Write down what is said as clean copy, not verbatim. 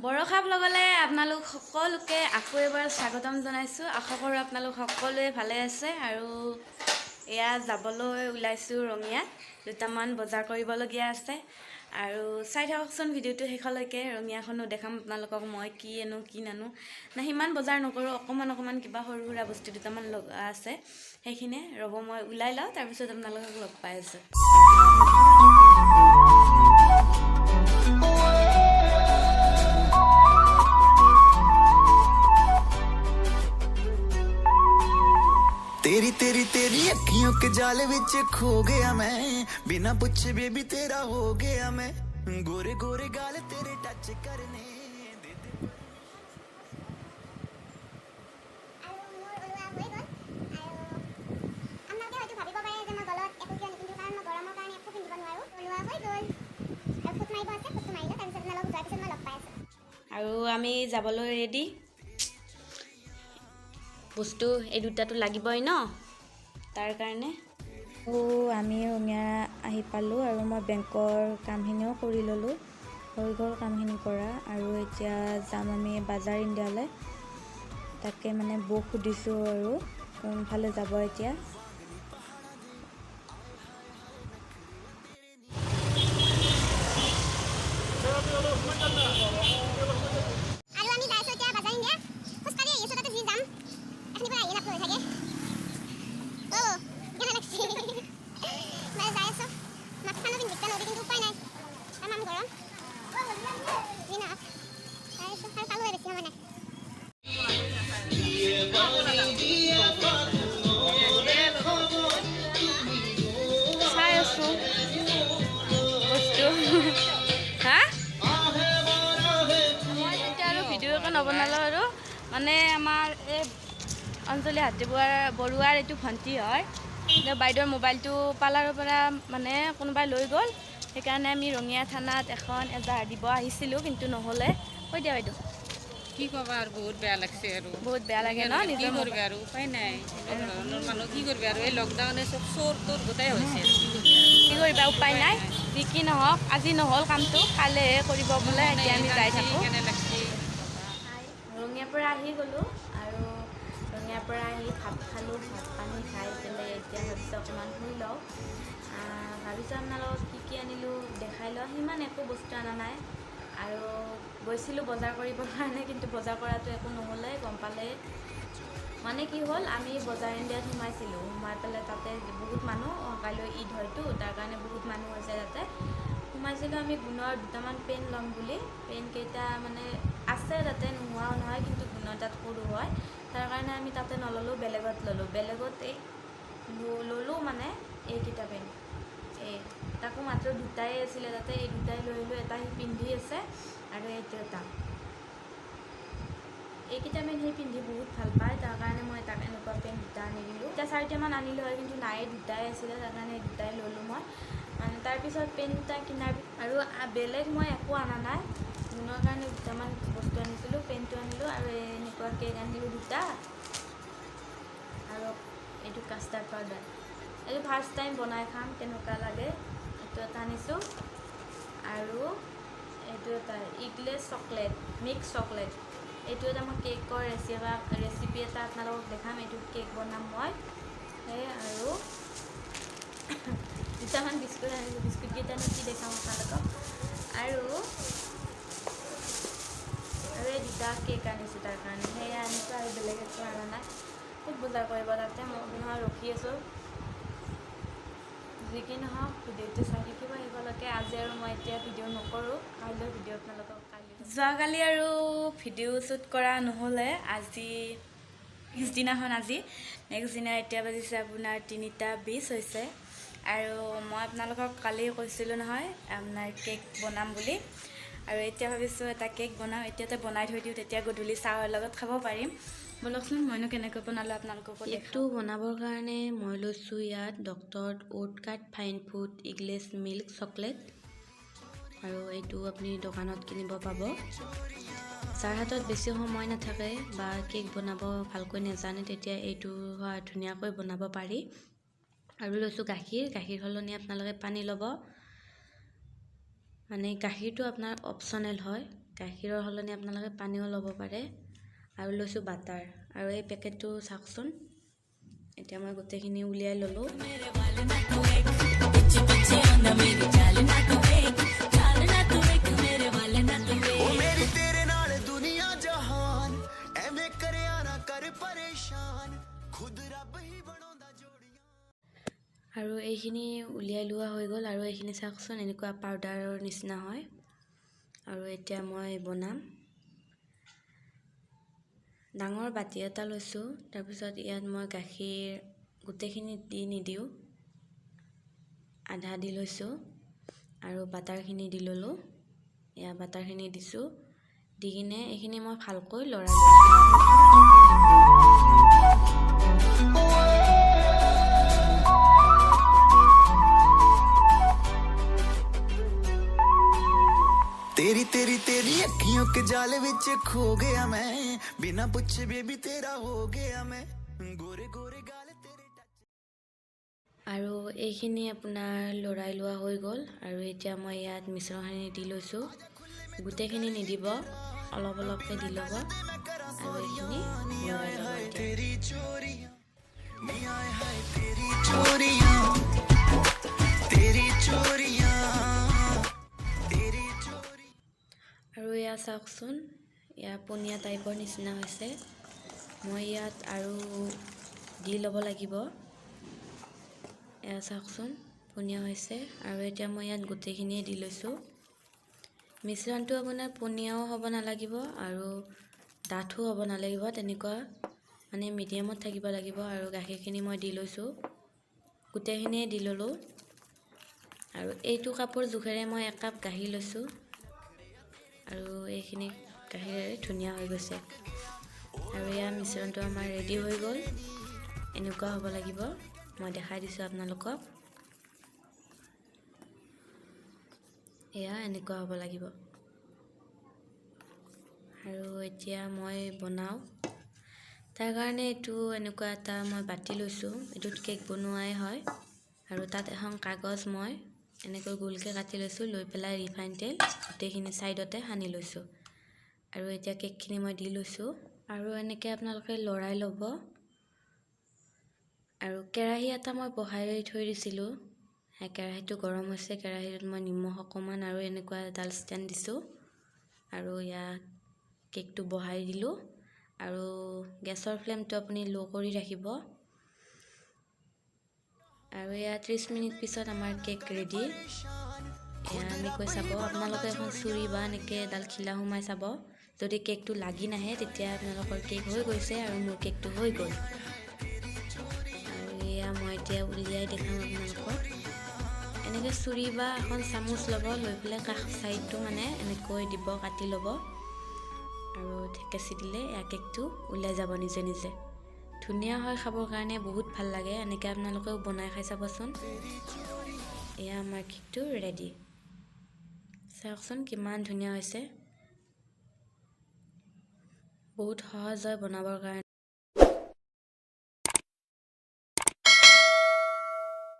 বৰষা ব্লগলৈ আপোনালোক সকলোকে আকৌ এবাৰ স্বাগতম জনাইছোঁ। আশা কৰোঁ আপোনালোক সকলোৱে ভালে আছে। আৰু এয়া যাবলৈ ওলাইছোঁ ৰঙিয়াত, দুটামান বজাৰ কৰিবলগীয়া আছে। আৰু চাই থাককচোন ভিডিঅ'টো শেষলৈকে। ৰঙিয়াখনো দেখাম আপোনালোকক মই কি আনো কি নানো। না, সিমান বজাৰ নকৰোঁ, অকণমান অকণমান কিবা সৰু সুৰা বস্তু দুটামান লগা আছে, সেইখিনিয়ে। ৰ'ব, মই ওলাই লওঁ, তাৰপিছত আপোনালোকক লগ পাই আছোঁ। ਤੇਰੀ ਤੇਰੀ ਤੇਰੀ ਅੱਖੀਆਂ ਕੇ ਜਾਲ ਵਿੱਚ ਖੋ ਗਿਆ ਮੈਂ, ਬਿਨਾ ਪੁੱਛੇ ਬੇਬੀ ਤੇਰਾ ਹੋ ਗਿਆ ਮੈਂ। ਗੋਰੇ ਗੋਰੇ ਗਾਲ ਤੇਰੇ ਟੱਚ ਕਰਨੇ ਦੇ ਦੇ। আৰু মোৰ ওলোৱা হৈ গ'ল। আৰু আপোনালোকে হয়তো ভাবিব পাৰে যে মই গলত একো কিয় নিপিন্ধো, কাৰণ মই গৰমৰ কাৰণে একো পিন্ধিব নোৱাৰোঁ। ওলোৱা হৈ গ'ল আৰু ফুট মাৰিব আছে, ফুটটো মাৰি লওঁ, তাৰপিছত আপোনালোক যোৱাৰ পিছত মই লগ পাই আছোঁ। আৰু আমি যাবলৈ ৰেডি। বস্তু এই দুটাটো লাগিবই ন, তাৰ কাৰণে। আমি ৰঙিয়া আহি পালোঁ আৰু মই বেংকৰ কামখিনিও কৰি ল'লোঁ, হৈ গ'ল কামখিনি কৰা। আৰু এতিয়া যাম আমি বাজাৰ ইণ্ডিয়ালৈ। তাকে মানে বৌক সুধিছোঁ আৰু কোনফালে যাব এতিয়া। আৰু আমি যাই আছোঁ এতিয়া বাজাৰ ইণ্ডিয়া। খোজকাঢ়ি আহি আছোঁ, তাতে যি যাম এখিনি পৰা আহিয়ে নাপালোঁ চাগে। অ' কেনে লাগছে মানে। যাই আছোঁ, মাস্কখনো পিন্ধি নদী, কিন্তু উপায় নাই, তামাম গৰম। যি নহওক, যাই আছোঁ আৰু পালোৱে, বেছি সময় নাই। চাই আছোঁ বস্তু। হা, মই তেতিয়া আৰু ভিডিঅ' একো নবনালোঁ। আৰু মানে আমাৰ এই অঞ্জলি হাতী বৰুৱাৰ এইটো ভণ্টি হয়। এতিয়া বাইদেউৰ মোবাইলটো পাৰ্লাৰৰ পৰা মানে কোনোবাই লৈ গ'ল। সেইকাৰণে আমি ৰঙিয়া থানাত এখন এজাহাৰ দিব আহিছিলোঁ, কিন্তু নহ'লে। কৈ দিয়া বাইদেউ। কি ক'বা আৰু, বহুত বেয়া লাগছে আৰু। বহুত বেয়া লাগে ন? কি নিজৰ কৰিবা আৰু, উপায় নাই। এনেকুৱা ধৰণৰ মানুহ কি কৰিবা আৰু, এই লকডাউনে চব চোৰ তোৰ গোটেই হৈছে আৰু, কি কৰিবা আৰু। কি কৰিবা, উপায় নাই। যি কি নহওক, আজি নহ'ল কামটো, কাইলৈহে কৰিব বোলে। এতিয়া আমি যাই থাকোঁ। কেনে লাগছে। ৰঙিয়াৰ পৰা আহি গ'লোঁ আৰু ৰঙিয়াৰ পৰা আহি ভাত খালোঁ। ভাত পানী খাই পেলাই এতিয়া ভাবিছোঁ অকণমান শুই লওঁ। ভাবিছোঁ আপোনালোকক কি কি আনিলোঁ দেখাই লওঁ। সিমান একো বস্তু অনা নাই। আৰু গৈছিলোঁ বজাৰ কৰিবৰ কাৰণে, কিন্তু বজাৰ কৰাটো একো নহ'লে, গম পালে। মানে কি হ'ল, আমি বজাৰ ইণ্ডিয়াত সোমাইছিলোঁ। সোমাই পেলাই তাতে বহুত মানুহ, কাইলৈ ঈদ হয়তো, তাৰ কাৰণে বহুত মানুহ হৈছে। তাতে সোমাইছিলোঁ আমি গুণৰ দুটামান পেন ল'ম বুলি। পেনকেইটা মানে আছে তাতে, নোহোৱাও নহয়, কিন্তু গুণৰ তাত সৰু হয়। তাৰ কাৰণে আমি তাতে নল'লোঁ, বেলেগত ল'লোঁ। বেলেগত এই ল'লোঁ মানে এইকেইটা পেন। এই তাকো মাত্ৰ দুটাই আছিলে তাতে, এই দুটাই লৈ আহিলোঁ। এটা সি পিন্ধি আছে আৰু এইটো এটা। এইকেইটা পেণ্ট সি পিন্ধি বহুত ভাল পায়, তাৰ কাৰণে মই তাক এনেকুৱা পেণ্ট দুটা আনি দিলোঁ। এতিয়া চাৰিটামান আনিলোঁ হয়, কিন্তু নাই, দুটাই আছিলে, তাৰ কাৰণে এই দুটাই ল'লোঁ মই। মানে তাৰপিছত পেণ্ট দুটা কিনাৰ আৰু বেলেগ মই একো অনা নাই। গুণৰ কাৰণে দুটামান বস্তু আনিছিলোঁ, পেণ্টটো আনিলোঁ আৰু এনেকুৱা কেক আনিলোঁ দুটা আৰু এইটো কাষ্টাৰ্ড পাউডাৰ। এইটো ফাৰ্ষ্ট টাইম বনাই খাম, কেনেকুৱা লাগে। এইটো এটা আনিছোঁ আৰু এইটো এটা ইগলেছ চকলেট, মিক্স চকলেট। এইটো এটা মই কেকৰ ৰেচিপি এটা আপোনালোকক দেখাম। এইটো কেক বনাম মই। সেই আৰু দুটামান বিস্কুট আনিছোঁ। বিস্কুটকেইটানো কি দেখাম আপোনালোকক। আৰু আৰু এই দুটা কেক আনিছোঁ তাৰ কাৰণে। সেয়া আনিছোঁ আৰু বেলেগ একো অনা নাই। খুব বজাৰ কৰিব তাতে মই নহয় ৰখি আছোঁ। যি কি নহওক, ভিডিঅ'টো চাই থাকিব শেষলৈকে। আজি আৰু মই এতিয়া ভিডিঅ' নকৰোঁ, কাইলৈ ভিডিঅ' আপোনালোকক কাইলৈ। যোৱাকালি আৰু ভিডিঅ' শ্বুট কৰা নহ'লে। আজি পিছদিনাখন, আজি নেক্সট দিনা। এতিয়া বাজিছে আপোনাৰ 3টা 20 হৈছে। আৰু মই আপোনালোকক কালি কৈছিলোঁ নহয় আপোনাৰ কেক বনাম বুলি। আৰু এতিয়া ভাবিছোঁ এটা কেক বনাওঁ, এতিয়াতে বনাই থৈ দিওঁ, তেতিয়া গধূলি চাহৰ লগত খাব পাৰিম। ব'লকচোন, মইনো কেনেকৈ বনালোঁ আপোনালোককো। কেকটো বনাবৰ কাৰণে মই লৈছোঁ ইয়াত doctor Oetker fine food eggless milk chocolate. আৰু এইটো আপুনি দোকানত কিনিব পাব। যাৰ হাতত বেছি সময় নাথাকে বা কেক বনাব ভালকৈ নাজানে, তেতিয়া এইটো ধুনীয়াকৈ বনাব পাৰি। আৰু লৈছোঁ গাখীৰ। গাখীৰ সলনি আপোনালোকে পানী ল'ব, মানে গাখীৰটো আপোনাৰ অপশ্যনেল হয়। গাখীৰৰ সলনি আপোনালোকে পানীও ল'ব পাৰে। আৰু লৈছোঁ বাটাৰ। আৰু এই পেকেটটো চাওকচোন, এতিয়া মই গোটেইখিনি উলিয়াই ল'লোঁ। ਉਹ ਮੇਰੀ ਤੇਰੇ ਨਾਲ ਦੁਨੀਆ ਜਹਾਨ ਐਵੇਂ ਕਰਿਆ ਨਾ ਕਰ ਪਰੇਸ਼ਾਨ ਖੁਦ ਰੱਬ ਹੀ ਬਣਾਉਂਦਾ ਜੋੜੀਆਂ। আৰু এইখিনি উলিয়াই লোৱা হৈ গ'ল। আৰু এইখিনি চাওকচোন, এনেকুৱা পাউডাৰৰ নিচিনা হয়। আৰু এতিয়া মই বনাম। ডাঙৰ বাতি এটা লৈছোঁ। তাৰপিছত ইয়াত মই গাখীৰ গোটেইখিনি দি নিদিওঁ, আধা দি লৈছোঁ। আৰু বাটাৰখিনি দি ল'লোঁ। এয়া বাটাৰখিনি দিছোঁ। দি কিনে এইখিনি মই ভালকৈ লৰাই লৈছোঁ। ਤੇਰੀ ਤੇਰੀ ਤੇਰੀ ਅੱਖੀਆਂ ਕੇ ਜਾਲ ਵਿੱਚ ਖੋ ਗਿਆ ਮੈਂ ਬਿਨਾ ਪੁੱਛੇ ਬੇਬੀ ਤੇਰਾ ਹੋ ਗਿਆ ਮੈਂ ਗੋਰੇ ਗੋਰੇ ਗਾਲ ਤੇਰੇ ਟੱਚ। আৰু এইখিনি আপোনাৰ লৰাই লোৱা হৈ গ'ল। আৰু এতিয়া মই ইয়াত মিশ্ৰণখিনি দি লৈছোঁ। গোটেইখিনি নিদিব, অলপ অলপকৈ দি ল'ব। আৰু এইখিনি লৰাই ল'ব এতিয়া। ਤੇਰੀ ਚੋਰੀਆਂ ਨੀ ਆਏ ਹਾਏ ਤੇਰੀ ਚੋਰੀਆਂ ਤੇਰੀ ਚੋਰੀਆਂ ਤੇਰੀ ਚੋਰੀ। আৰু এয়া চাওকচোন, এয়া পনীয়া টাইপৰ নিচিনা হৈছে। মই ইয়াত আৰু দি ল'ব লাগিব। এয়া চাওকচোন, পনীয়া হৈছে। আৰু এতিয়া মই ইয়াত গোটেইখিনিয়ে দি লৈছোঁ। মিশ্ৰণটো আপোনাৰ পনীয়াও হ'ব নালাগিব আৰু ডাঠো হ'ব নালাগিব, তেনেকুৱা মানে মিডিয়ামত থাকিব লাগিব। আৰু গাখীৰখিনি মই দি লৈছোঁ, গোটেইখিনিয়ে দি ল'লোঁ। আৰু এইটো কাপৰ জোখেৰে মই একাপ গাখীৰ লৈছোঁ। আৰু এইখিনি গাখীৰেৰে ধুনীয়া হৈ গৈছে। আৰু এয়া মিশ্ৰণটো আমাৰ ৰেডি হৈ গ'ল। এনেকুৱা হ'ব লাগিব, মই দেখাই দিছোঁ আপোনালোকক। এয়া এনেকুৱা হ'ব লাগিব। আৰু এতিয়া মই বনাওঁ। তাৰ কাৰণে এইটো এনেকুৱা এটা মই বাতি লৈছোঁ। এইটোত কেক বনোৱাই হয়। আৰু তাত এখন কাগজ মই এনেকৈ গোলকৈ কাটি লৈছোঁ। লৈ পেলাই ৰিফাইন তেল গোটেইখিনি ছাইডতে সানি লৈছোঁ। আৰু এতিয়া কেকখিনি মই দি লৈছোঁ। আৰু এনেকৈ আপোনালোকে লৰাই ল'ব। আৰু কেৰাহী এটা মই বহাই থৈ দিছিলোঁ। সেই কেৰাহীটো গৰম হৈছে। কেৰাহীটোত মই নিমখ অকণমান আৰু এনেকুৱা এডাল ষ্টেণ্ড দিছোঁ। আৰু ইয়াত কেকটো বহাই দিলোঁ। আৰু গেছৰ ফ্লেমটো আপুনি ল' কৰি ৰাখিব। আৰু এয়া 30 মিনিট পিছত আমাৰ কেক ৰেডি। এয়া এনেকৈ চাব আপোনালোকে, এখন চুৰি বা এনেকৈ এডাল খিলা সোমাই চাব। যদি কেকটো লাগি নাহে, তেতিয়া আপোনালোকৰ কেক হৈ গৈছে। আৰু মোৰ কেকটো হৈ গ'ল। আৰু এয়া মই এতিয়া উলিয়াই দেখাম আপোনালোকক। এনেকৈ চুৰি বা এখন চামুচ ল'ব, লৈ পেলাই কাষ চাইডটো মানে এনেকৈ দিব, কাটি ল'ব। আৰু থেকেচি দিলে এয়া কেকটো ওলাই যাব নিজে নিজে। ধুনীয়া হয়, খাবৰ কাৰণে বহুত ভাল লাগে। এনেকৈ আপোনালোকেও বনাই খাই চাবচোন। এয়া আমাৰ কেকটো ৰেডি। চাওকচোন কিমান ধুনীয়া হৈছে। বহুত সহজ হয় বনাবৰ কাৰণে।